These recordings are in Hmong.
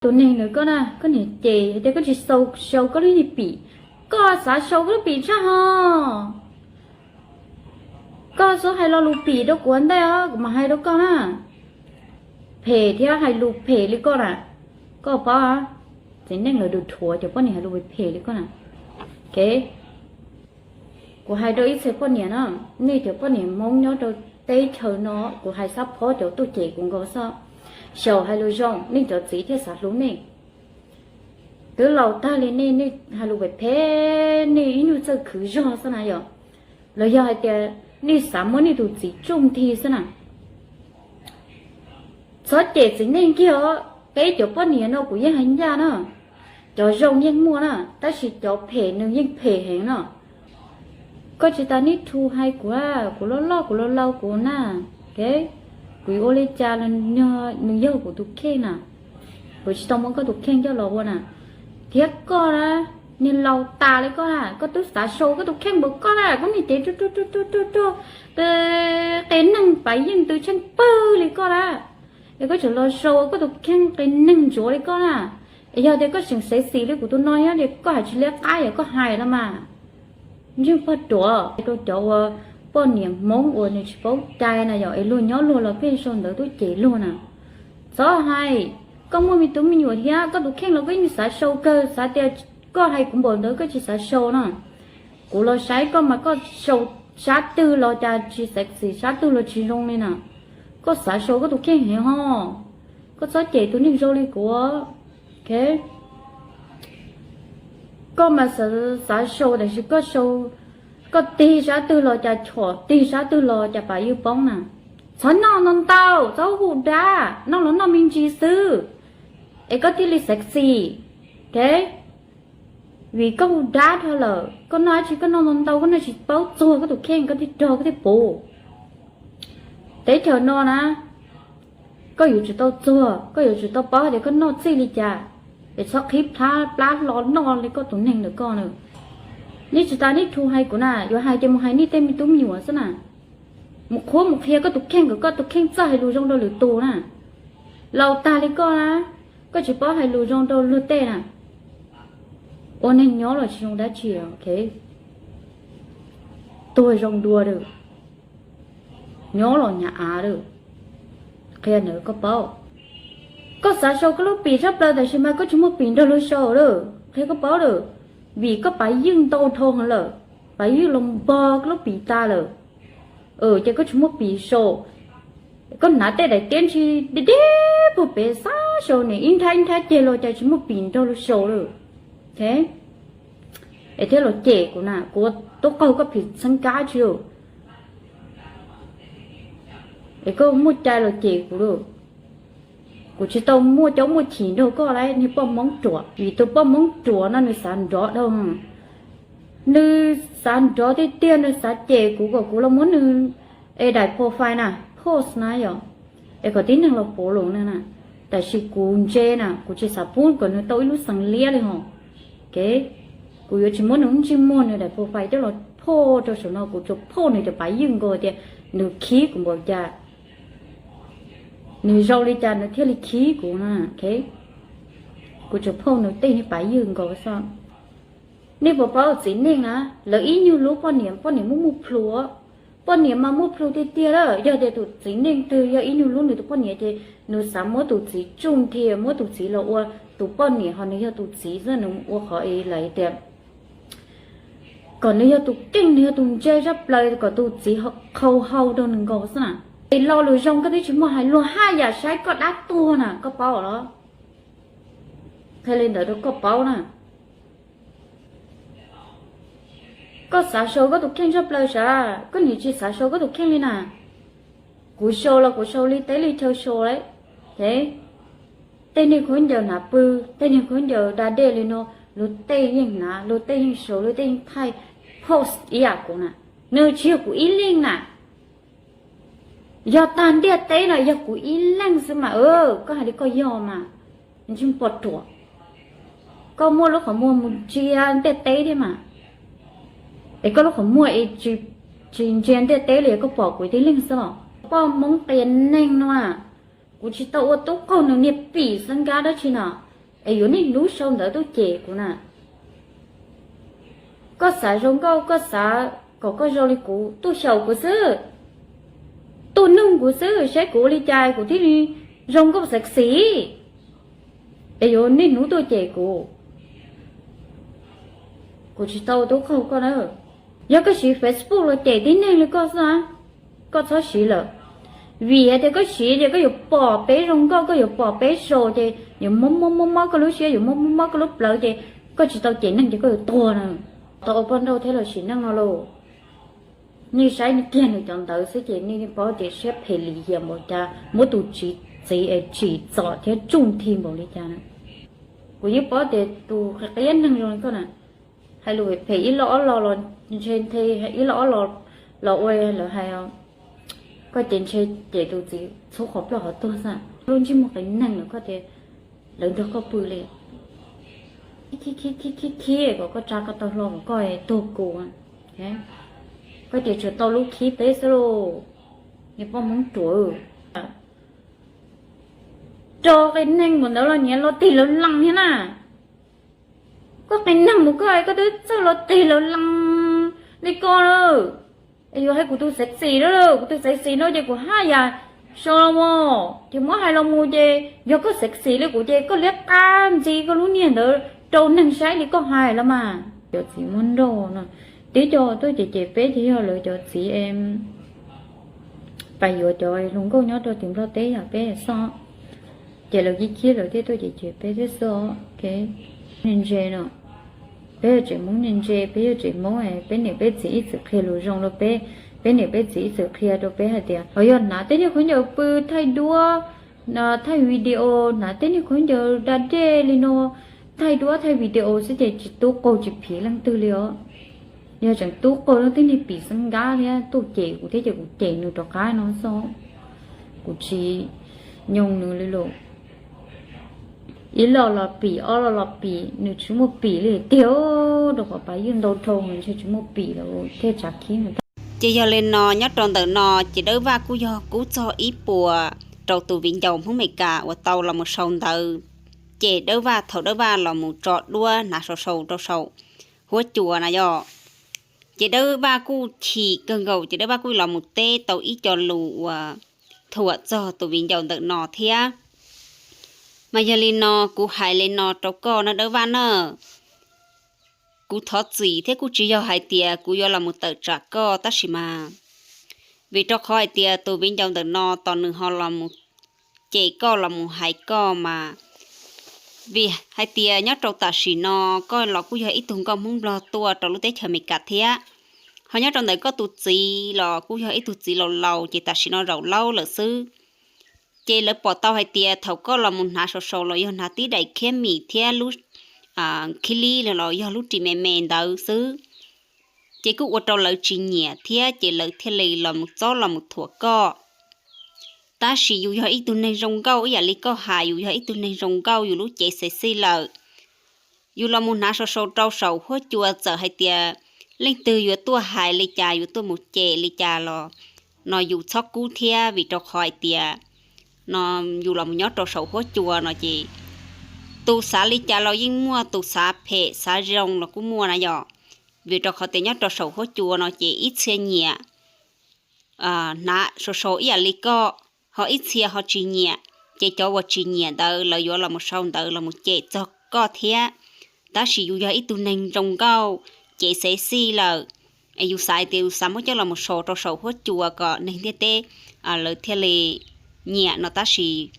Tus neeg ntawd koj na, koj niam ces hais tias koj tsis xav sau koj lub niag pim, koj xav sau koj lub pim tshaj ho. Koj xub hais lo lus pim rau kuv ua ntej os, kuv mam hais rau koj na. Phem thiab hais lus phem li koj na, koj paub, txiv neej lawv dhuav cov poj niam hais lus phem li koj na. Kuv hais rau ib txhia poj niam na, nej cov poj niam Hmoob nyob rau teb chaws no, kuv hais xab phob cov tuaj cem kuv nkaus xwb. Xyaum hais lus zoo, nej cov txiv thiaj xav hlub nej. Twb laus tag li nej, nej hais lus phem phem, nej ib nyuag txawj khwv zog xwb na yom. Los yog hais tias nej xav muab nej tus txiv tsuj nthi xwb na. Txhob cem txiv neej kiag os, peb cov poj niam no kuv yeej hais ncaj na, cov zoo yeej muaj na, tab sis cov phem nws yeej phem heev no. Koj tsis tas nib thu hais kuv, kuv loj loj kuv laus laus kuv na, kuv yuav ua li cas, nws yog kuv tus kheej na, kuv tsis tau muab koj tus kheej coj los ua na. Thiab koj na, niag laus tas li koj na, koj twb xav sau koj tus kheej npaum koj na, koj niag cev ruag ruag ruag ruag ruag, qe neeg pav yeej ntws tsheej pawg li koj na, es koj tseem los sau koj tus kheej qe neeg ntsuav li koj na. Es yog tias koj tseem xev xim li kuv tus no nyob tias koj hais tsis liab qab yog koj hais no mas. Ntsej pog ruam rau cov ua poj niam Hmoob uas nws tsis paub cai na yom, es luag nyob luag los pheej sau ntawv tuaj cem luag na. Txhob hais, koj muaj me tub me nyuam thiab koj tus kheej los koj yeej xav sau kawg, xav tias koj hais kuv npaum ntawd koj tsis xav sau no. Kuv los saib koj mas koj sau sab twg los cas tsis xav xim, sab twg los tsis zoo li na. Koj xav sau koj tus kheej heev ho. Koj txhob cem tus neeg zoo li kuv. Koj mas xav sau tab sis koj sau, koj tig sab twg los cas chom, tig sab twg los cas pav ywj poob na. Txhob noj ntau ntau, txhob hu dab, noj los noj me ntsis xwb, es koj thiaj li sexy. Vim koj hu dab dhau lawm, koj noj dab tsi koj noj ntau ntau, koj noj tsis paub txuag koj tus kheej, koj thiaj rog koj thiaj puv. Teb chaws no na, koj yuav tsum tau txuag, koj yuav tsum tau paub tias koj noj txij li cas, es txhob qhib plab hlo noj li koj tus neeg ntawm koj na. Nej tsis tas nej rhu hais kuv na, yuav hais ces mus hais nej tej me tub me nyuam xwb na. Mus qhuab mus qhia koj tus kheej kom koj tus kheej txawj hais lus zoo rau lwm tus na. Laus tag li koj na, koj tsis paub hais lus zoo rau luag tej na. Ua neeg nyob los tsis zoo dab tsi, tuag zoo dua lawm, nyob los hnyav av lawm. Qhia ntawd koj paub. Koj xav sau koj lub pim tshaj plaws tab sis mas koj tsis muaj pim nrog luag sau lawm, qhia koj paub lawm. Vim koj pav ywj ntau dhau heev lawm, pav ywj los npog koj lub pim tas lawm. Ces koj tsis muaj pim sau. Koj hnav tej daim tiab ntshis deb deb puag pem xav sau niam ib nrab ib nrab ceg los cas tsis muaj pim nrog luag sau lawm. Es thiaj los cem kuv na, kuv ua tub qaug koj phim xeeb kab tsis, es koj muaj cai los cem kuv lawm. Kuv tsis tau muaj caub muaj chim nrog koj lawm niag poj Hmoob ruam, vim tus poj Hmoob ruam no nws xav nrov dhau. Nws xav nrov tiag tiag, nws xav cem kuv kom kuv los muab nws es daim profile na, post na yom, es kom tib neeg los pom lus na. Tab sis kuv ntse na, kuv tsis xav pub kom nws tau ib lub xeev liab li ho. Kuv yuav tsis muab nws lub ntsej muag nws daim profile coj los post rau saum no, kuv tsuas post nws cov pav ywj nkaus tias nws khib kuv npaum cas, nws zoo li cas nws thiaj li khib kuv na. Kuv tsuas post nws tej niag pav ywj nkaus xwb. Nej puas paub txiv neej na, lawv ib nyuag lub poj niam, poj niam muaj muaj plhu, poj niam mas muaj plhu tiag tiag lawm. Yog tias tus txiv neej twg yog ib nyuag lub nws tus poj niam ces nws xav muab tus txiv tsuj nthi, muab tus txiv los ua tus poj niam, ho nws yog tus txiv xwb, nws ua qhov es lawv tias kom nws yog tus keej, nws yog tus ntse tshaj plaws, kom tus txiv qhau hau rau nws nkaus xwb na. Es lo lus zoo koj twb tsis muaj hais, luag haj yam saib koj dab tuag na, koj paub los? Qhia li ntawd rau koj paub na. Koj xav sau koj tus kheej tshaj plaws sav, koj nim tsis xav sau koj tus kheej li na. Kuv sau los kuv sau li teb li chaw sau lawm. Tej niag khaub ncaws hnav pw, tej niag khaub ncaws da dej li no, luag tej yeej hnav, luag tej yeej sau, luag tej yeej thaij post ib yam kuv na. Nws tsis yog kuv ib leeg na. Yog tag ntiaj teb no yog kuv ib leeg xwb mas, koj hais li koj yog mas, ntsej pog ruam. Koj muaj lub qhov muag mus ntsia ntiaj teb thiab mas, es koj lub qhov muag es tsis ntsia ntiaj teb li, koj pom kuv tib leeg xwb los? Poj Hmoob qias neeg no na, kuv tsis tau ua tub qaug nws niag pim xwb nkab dab tsi no. Es yuav niaj hnub sau ntawv tuaj cem kuv na. Koj xav zoo nkauj, koj xav kom koj zoo li kuv, tuaj xyaum kuv xwb, tuaj noog kuv xwb, saib kuv ua li cas kuv thiaj li zoo nkauj sexy. Es yuav niaj hnub tuaj cem kuv, kuv tsis tau tub qaug koj na. Yog koj siv Facebook los cem tib neeg li koj xwb, koj txhob siv lawm. Vim hais tias koj siv ces koj yuav pom peb zoo nkauj, koj yuav pom peb zoo ces yuav mob mob mob mob koj lub siab, yuav mob mob mob koj lub plawv ces koj tsis tau cem neeg ces koj yuav tuag na. Tau ua poj nrauj thiab los sim neej no lauj. Nej saib kiag nws cov ntawv xwb ces nej paub tias siab phem lim hiam npaum cas, muab tus txiv txiv es tsim txom thiab tsuj nthi npaum li cas na. Kuv yeej paub tias tus qia qia neeg zoo li koj na, hais lus phem ib lo ob lo los ntshe nthe, ib lo ob lo los ua lawv hais, koj ces ntshe ces tus txiv txhub qhov plaub qhov tuag xwb. Lub ntsej muag qias neeg lawm koj tias lawv nrog koj pw li. Khib khib khib khib kom koj tsa koj tau hlo kom koj tuag kuv. Koj ces tsuas tau lub khib teb xwb lauj, niag poj Hmoob ruam. Rau qias neeg npaum ntawd los niag los tig lawv lees thiab na. Koj qias neeg mus koj, koj twb txawj los tig lawv lees li koj lawm. Es yuav hais kuv tus sexy na, kuv tus sexy no ces kuv haj yam so los mas ces muab hais los mus ces yog koj sexy li kuv ces koj liab qab ntxiv koj lub niag ntawd rau neeg saib li koj hais los mas. Cov txiv muab nrauj no, tib co tuaj cem cem peb ces yog lawv cov txiv pais yuav cov hluas nkauj nyob rau tim Nplog teb yog peb xwb. Ces lawv khib khib lawv thiaj tuaj cem cem peb thiab xwb. Ntse ntse no, peb yog tsev Hmoob ntse ntse, peb yog tsev Hmoob, peb niam peb txiv ib txwm qhia lus zoo rau peb, peb niam peb txiv ib txwm qhia rau peb hais tias ho yog hnav tej niag khaub ncaws pw thaij duab, thaij video, hnav tej niag khaub ncaws da dej li no, thaij duab thaij video xwb ces tsis tub qaug tsis phiv leej twg li os. Yog tseem tub qaug leej twg niag pim xeeb nkab thiab tuaj cem kuv thiab ces kuv cem nws rov qab no xwb. Kuv tsis nyoo nws li lawm. Ib lo los pim, ob lo los pim, nws tsis muaj pim li tiag. Rau qhov pas ywj ntau dhau nws ntshe tsis muaj pim lawm thiaj tsav khib nws tag. Ces yog li no nyob rau ntawm no ces Dawb Vaj kuj yog kub txog ib puas rau tus viv ncaus Hmoob Amelikas uas tau los mus sau ntawv cem Dawb Vaj thaum Dawb Vaj los mus tso duab hnav sau sau rau saum huab cua na yom. Ces Dawb Vaj kuj chim kawg nkaus ces Dawb Vaj kuj los mus teb tau ib co lus uas thuam txog tus viv ncaus ntawm no thiab. Mas yog li no kuv hais li no rau koj na Dawb Vaj na, kuv thov txim thiab kuj tsis yog hais tias kuv yuav los mus tawm tsam koj tab sis mas vim rau qhov hais tias tus viv ncaus ntawm no tos nws ho los mus cem koj los mus hais koj mas vim hais tias nyob rau tam sim no koj los kuj yog ib tug nkauj Hmoob Nplog tuaj rau lub teb chaws Amelikas thiab, ho nyob rau ntawm koj tus txiv los kuj yog ib tug txiv laus laus ces tam sim no zaum laub lawm xwb. Ces lawv pom tau hais tias thaum koj los mus hnav sau sau los yog hnav tib daim khiab mis thiab lub khib lib los yog lub ris me me ntawd xwb, ces kuj ua rau lawv tsis nyiam thiab ces lawv thiaj li los mus txob los mus thuam koj. Tab sis yus yog ib tug neeg zoo nkauj ib yam li koj hais, yus yog ib tug neeg zoo nkauj, yus lub cev sexy lawm, yus los mus hnav sau sau rau saum huab cua txawm hais tias leej twg yuav tuaj hais li cas, yuav tuaj mus cem li cas los no yus txhob kub thiab vim rau qhov hais tias no yus los mus nyob rau saum huab cua no ces tus xav li cas los yeej muaj, tus xav phem xav zoo los kuj muaj na yom. Vim rau qhov tias nyob rau saum huab cua no ces ib txhia nyiam hnav sau sau ib yam li koj, ho ib txhia ho tsis nyiam, ces cov uas tsis nyiam ntawd lawv yuav los mus sau ntawv los mus cem txog koj thiab. Tab sis yus yog ib tug neeg zoo nkauj, cev sexy lawm, es yus xav hais tias yus xav muab coj los mus sau rau saum huab cua kom neeg ntiaj teb lawv thiaj li nyiam no tab sis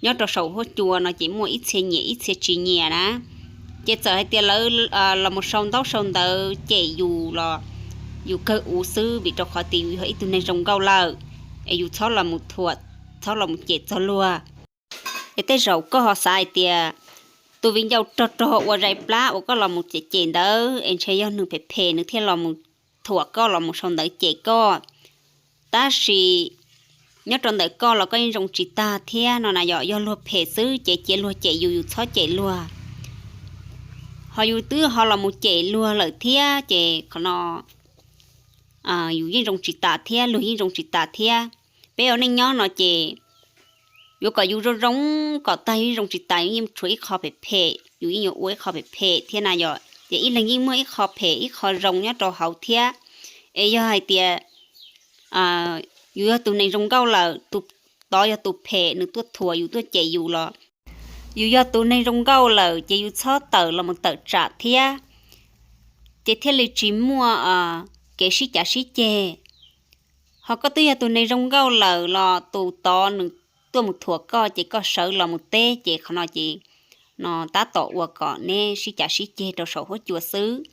nyob rau saum huab cua no ces muaj ib txhia nyiam ib txhia tsis nyiam na. Ces txawm hais tias lawv los mus sau ntaub sau ntawv cem yus los yus kawg ua xwb vim rau qhov tias yus yog ib tug neeg zoo nkauj lawm, es yus txhob los mus thuam, txhob los mus cem txog luag. Es tej zaum koj ho xav hais tias tus viv ncaus rog rog ua zais plab uas koj los mus cem cem ntawd es ntshe yog nws phem phem nws thiaj los mus thuam koj los mus sau ntawv cem koj. Tab sis nyob rau ntawm koj los koj yeej zoo tsis tag thiab no na yom. Yog luag phem xwb ces cia luag cem yus, yus txhob cem luag. Ho yus twb ho los mus cem luag lawm thiab ces qhov no yus yeej zoo tsis tas thiab luag yeej zoo tsis tas thiab. Peb ua neej nyob no ces yuav kom yus zoo zoo kom tag yeej zoo tsis tas, yeej tshuav ib qho phem phem, yus yeej yuav ua ib qho phem phem thiab na yom. Ces ib leeg yeej muaj ib qho phem ib qho zoo nyob rau hauv thiab. Es yog hais tias yus yog tus neeg zoo nkauj lawm, tus tod yog tus phem, nws tuaj thuam yus tuaj cem yus los yus yog tus neeg zoo nkauj lawm ces yus txhob tawm los mus tawm tsam thiab, ces thiaj li tsis muaj kev sib cav sib ceg. Ho koj twb yog tus neeg zoo nkauj lawm los tus tod nws tuaj mus thuam koj ces koj sawv los mus teb, ces qhov no ces no tab tom ua kom neb sib cav sib ceg rau saum huab cua xwb.